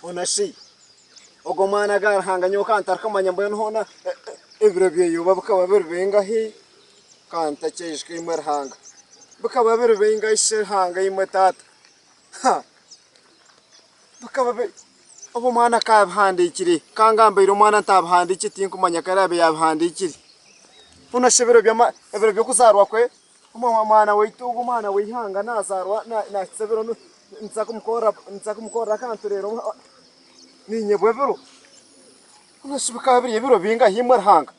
Hoona shi, ogwo mwana ga Ruhanga nyowe ka ntarikumanya mbwenu hoona ebiro byeye oba bikaba biri bingahi? Ka ntakyaijuka imwe Ruhanga. Bikaba biri bingahi shi Ruhanga imwe Taata? Ha! Bikaba biri, obu omwana akaabihandiikire, ka ngambaire omwana ntabihandiikire tinkumanya ku araabe yaabihandiikire. Hoona shi ebiro by'ama ebiro by'okuzaarwa kwe Omwana waitu ogu omwana w'eihanga nazaarwa nahitsya ebiro nituza kumukorera akantu reero ninyebwa ebiro. Mbwenu bikaba biri ebiro bingahi imwe Ruhanga?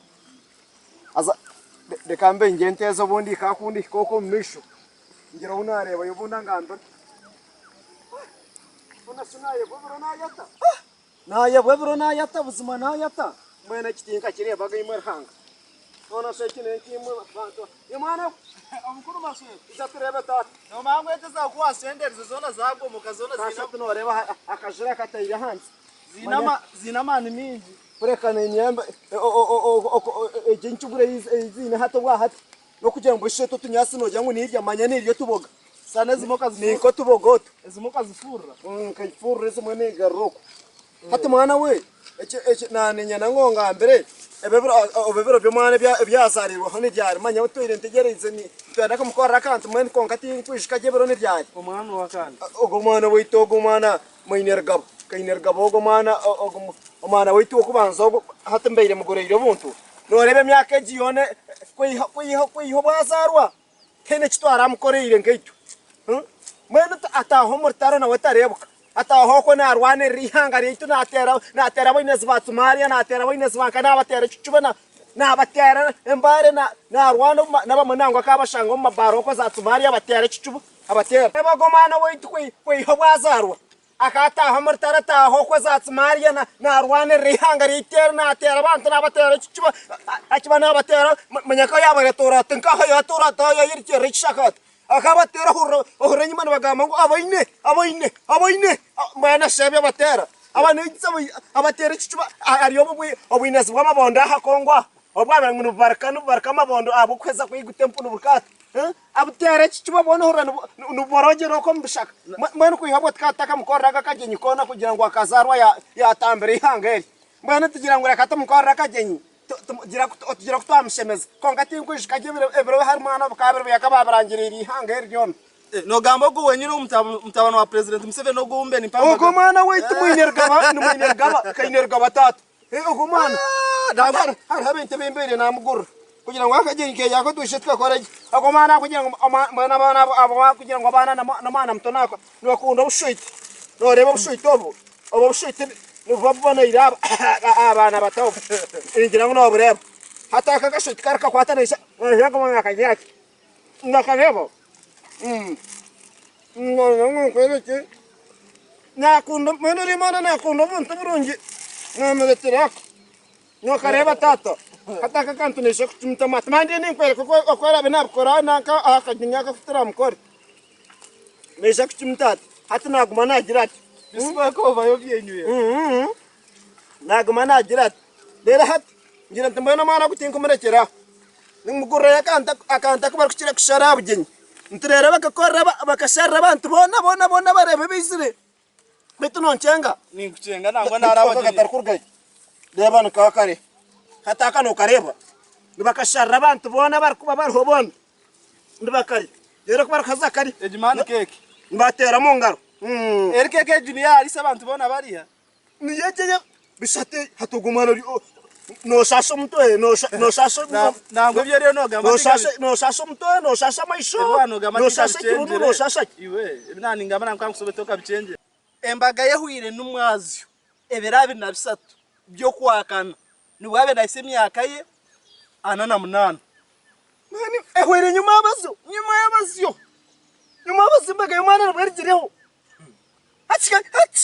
Haza reka mbe ngye nteeze obundi hika aku ndihika okwo omu maisho ngire ou naareebayo obundi angambire. Mbwenu shi nayebwa ebiro nayeta? Naayebwa ebiro naayata, buzima naayata. Mbwenu eki tinkakireebaga imwe Ruhanga. Hoona shi eki n'enki imwe bantu ba. Mwana we! Omukuru Maswera. Ija tureebe taata. Noomanya ngu ente zaawe ku waashenderize zoona zaagomoka zoona ziine. Kasha nooreeba akajura akataire ahansi. Ziine amaani maingi. Kureka niinyemba egi encugura ei ziine hati obwahati n'okugira ngu busha otu otunyaatsi noogira ngu niirya manya niirya otuboga. Sana ezimwe okazifuurira. Ninka otuboga otu. Ezimwe okazifuurira. Nkagifuurira ezimwe niigarura okwo. Hati mwana we, eki eki naaniinyenda ngu ongambire, ebi ebiro obu ebiro by'omwana ebi ebi yaazaariirweho ni ryari? Manya ntwire ntegyereize nitwenda kumukorera akantu mbwenu kwonka tinkwijuka gye ebiro ni ryari. Omwana owa kandi? Ogwo mwana waitu ogwo omwana Mwainerugabo, Kainerugabo ogwo omwana ogwo omwana waitu w'okubanza ogwo hati mbaire mugoreire obuntu. Nooreeba emyaka egi yoona kwiha kwiha kwiha obu azaarwa. Tihaine eki twaramukoreire nkaitwe. Mbwenu ataaha omu rutaro nawe tareebuka. Ataaha okwo naarwanirira eihanga ryaitu naateera naateera abainezi ba Somalia, naateera abainezi ba nka naabateera ekicuba, naabateera embaare, naarwana n'abamwe nangwa akabashanga omu mabaara okwo za Somalia abateera ekicuba abateera. Reeba ogwo mwana waitu kwiha obu azaarwa Akataaha omu rutaro ataaha okwo za Tsimaria naarwanirira eihanga ryaitu eri, naateera abantu naabateera ekicuba, akiba naabateera manya nka yaaba yatoora ati nkaha yatoora ati yayirukirira ekishaka ati akabateera ohurira ohurira enyima nibagamba ngu abaine abaine abaine mbwenu ashusha ebi abateera abaneegyesa abateera ekicuba ari obu obwinazi bw'amabondo aha Congo aha obwabire ngu nibubarika nibubarika amabondo ahabw'okuheza kwiguta empunu buri kaati. Abuteera ekicuba bwona ohurira nibuborogyera okwo omu bishaka. Mbwenu kwiha obwo tukaba tutakamukoreraga akagyenyi koona kugira ngu akazaarwa yaatambira eihanga eri. Mbwenu tugira ngu reka tumukorere akagyenyi tugire oku twamushemeza. Kwonka tinkwijuka gye ebiro hari mwana bikaba biri buyaka baabirangiriire eihanga eri ryona. Nogamba ogu wenyini ogu mutabani wa President Museveni ogu ou mbe nimpa Ogwo mwana waitu Mwinerugaba ni Mwinerugaba Kainerugaba taata. Ogwo mwana hariho ebintu ebi mbaire namugurira kugira ngu akagyenyi keye ako twije tukakore gye. Ogwo mwana kugira ngu mbwenu abaana abo kugira ngu abaana n'omwana muto nibakunda obushwiti. Noreeba obushwiti obu, obu obushwiti nibuba buboneire aha baana bato obu. Ningira ngu nobureeba. Hati aka akashwiti kari kakwata naija naija nakagira ati, nakareeba. Nakunda mbwenu ori mwana nakunda obuntu burungi namuretera aka nokareeba taata hati aka akantu naija kucumita amate manya ndiyo ninkwereka oku araabe nabikora nanka aha kagyeni aka aku turamukore naija kucumita ati hati naguma nagira ati naguma nagira ati reero hati ngira nti mbwenu omwana ogu tinkumurekyera aho nimugurirayo akantu akantu aku barikukira kushara aha bugyenyi. Nitureeba bakakorera bakasharira abantu boona boona boona bareeba ebaizire. Beitu nonkyenga? Ninkukyenga nangwa naaraba Beitu katarikurugayo. Reeba nikaba kare. Hati aka nokareeba? Nibakasharira abantu boona abarikuba bariho boona. Nibakarya. Reero ku barikuheza kukarya, Egi mani keeki. nibateera omu ngaro. Eri keeki egi niyo ariisa abantu boona bariha? Niyo egyo eya bishate hati ogwo mwana ori noshasha omutwe noshasha Nangwa ebi oriyo nogamba noshasha omutwe noshasha amaisho noshasha ekibunu noshasha ki? Iwe ebi naningamba nangwa nkusobe tokabichengyera. Embaga ye ehwaire n'omwazyo ebiro 23 by'okwakana nibwo abaire nahitsya emyaka ye 48. Mbwenu ehwaire nyuma abazyo nyuma y'abazyo nyuma abazyo embaga y'omwana nibwo erigireho. Hati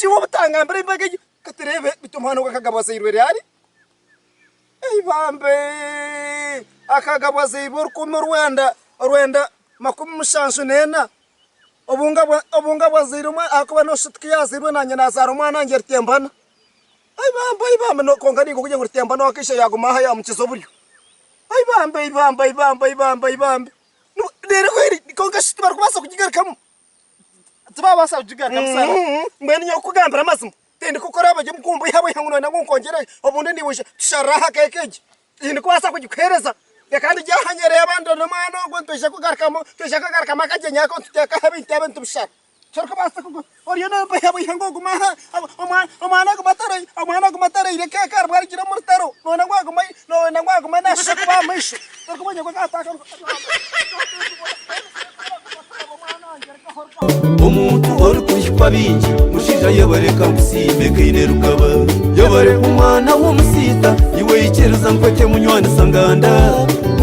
iwe obutangambira embaga egyo, ka tureebe beitu omwana ogwo akagabwa azairwe ryari? Ei bambe! Akagabwa azairwe 1974. Obu ngabwa azaire omwana, ahakuba nooshusha oti ku yaazairwe naanye naazaara omwana wangye Rutembana. Ai bambe! Ai bambe! Kwonka nainga kugira ngu Rutembana ow'akaishe yaaguma aha yaamukiza oburyo. Ai bambe! Ai bambe! Ai bambe! Ai bambe! Ai bambe! Reero kwonka shi tibarikubaasa kugigarukamu? Tibabaasa kugigarukamu Sara. Mbwenu nyowe kukugambira amazima. Tindikukora buri omukumbuihabwiha ngu noyenda ngu nkwongyere obundi niiwe oije tusharire aha keeka egi. Tindikubaasa kugikuheereza. Reka ndigye aha nyereeba ndore omwana ogwo nitwija kugarukamu twija kugarukamu akagyenyi ako nituteekaho ebintu ebi nitubishara. Torikubaasa kugu oriyo nombuihabwiha ngu ogume aha omwana omwana agume atare omwana agume atareire keeka aribwo arugire omu rutaro noyenda ngu agume noyenda ngu agume nashusha kuba aha maisho. Torikumanya ngu akataka Omuntu orikuhikwa bingi mushaija yebare kankusiime kaine rugaba yebare omwana w'omusiita iwe ikiriza nkwete munywani sanganda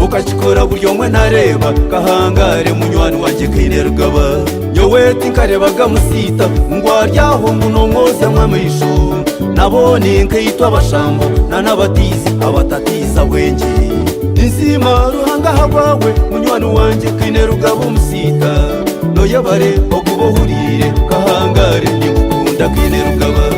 okakikora buri omwe nareeba kahangare munywani wangye kaine rugaba nyowe tinkarebaga musiita ngu ari aho ngu nomwozyamu amaisho nabo ninkaitwe abashambo nanabatiizi abatatiiza bwengye Ninsiima Ruhanga ahabwawe munywani wangye Kaine Rugaba omusiita Noyebare okuba ohuriire Kahangare ninkukunda Kaine Rugaba.